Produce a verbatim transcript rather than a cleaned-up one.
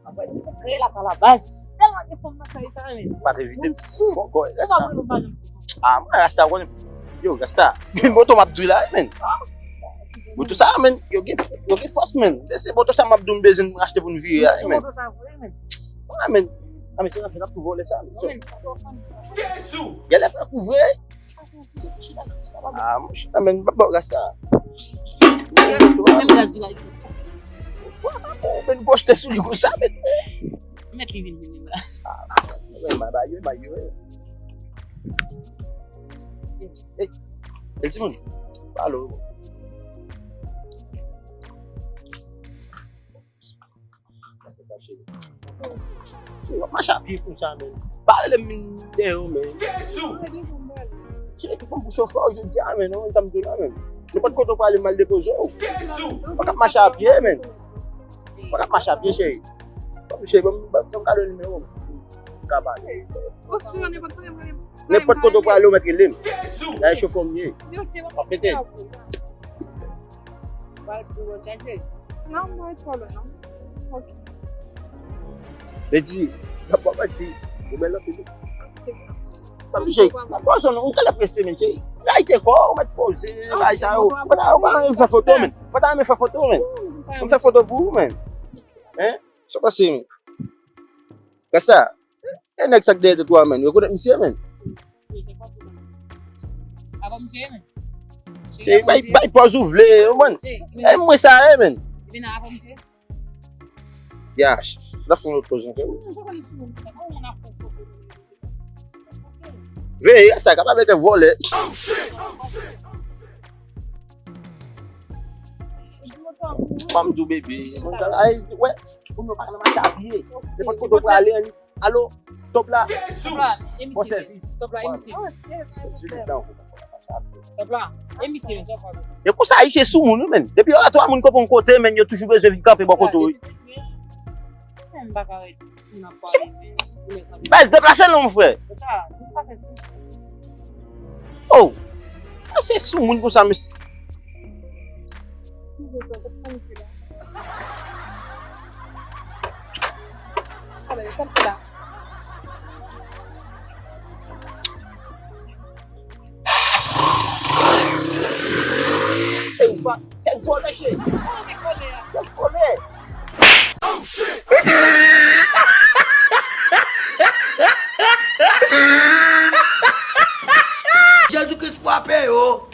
Apre, fòk rele lakay la, baz. Tèlman gen fanm nan kay sa, men. Ou pa t envite m. Fòk ou rele lakay la. Ah, mwen, Rasta, ou konnen. Yo, Rasta. Moto m ap di la, men. Moto sa, men. Yo gen, yo gen fòs, men. Se moto sa m ap di w m bezwen achte pou n vire a, men. Moto sa vre, men. Ah, men. Ah, men, se nan fè n ap tou vòlè sa, men. Non, men, sa pa fè. Jezi! Gen lè fè kou vre. Ah, mwen chita, men, m pa ba w gaz sa. Menm gaz la. Men, poste sou li konsa, men. Si mèt li vin, vin la. Ah, men, mwen ba yo, ba yo. Ey, ey, timoun. Alo. Cheri, w ap mache a pye konsa, men. Pa rele m vin dèyè w, men. Cheri, tout moun pou chofè w jodi a, men. Ou konn sa m di w la, men. Nenpòt kote w prale, m al depoze w. Ou pa ka mache a pye, men. Ou pa ka mache a pye, cheri. Cheri, ban m, ban m, fè m kado nimewo w. Ou ka pale. Nenpòt kote w prale, ou mèt rele m. Dayè chofè w m ye. W ap pete. Ba l pou yo chaje. Non, mwen pa lwen, non. Ok. Bedi, n ap ba w manti. Ou bèl anpil. Mwen pa bezwen, mwen pa bezwen, ou kalè prese, men, cheri. Rayte kò w, ou mèt poze, bagay sa yo. Ou pa ta, ou pa renmen fè foto, men. Ou pa ta renmen fè foto, men. Ou fè foto pou ou, men. Hein? Sa pase, men. Rasta. E nèg sa k dèyè tèt ou a, men. Rekonèt misye, men. Wi, se pase, men. Avan misye, men. Cheri, bay, bay pòz ou vle, ou konprann? E mwen sa ye, men. Epi nan avan misye. Yash, la fè yon lòt koze ankò. Veye, sa ka pa mete vòlè. Ban m di w, baby. Ay, wè, pou nou pa nan mache a pye. Se pa kote w prale, ann. Alo, top la. Top la, bon sèvis. Top la, emisye. Top la, emisye, men, sa w fè. E konsa, Ayisyen sou moun, wi, men. Depi yo wè twa moun kanpe yon kote, men, yo toujou bezwen vin kanpe bò kote w, wi. Baz, deplase non, mon frè. Oh! Ayisyen sou moun konsa, mesye. Ey, ou pa, kèk vòlè, cheri. Kèk vòlè. Jezi Kris frape yo.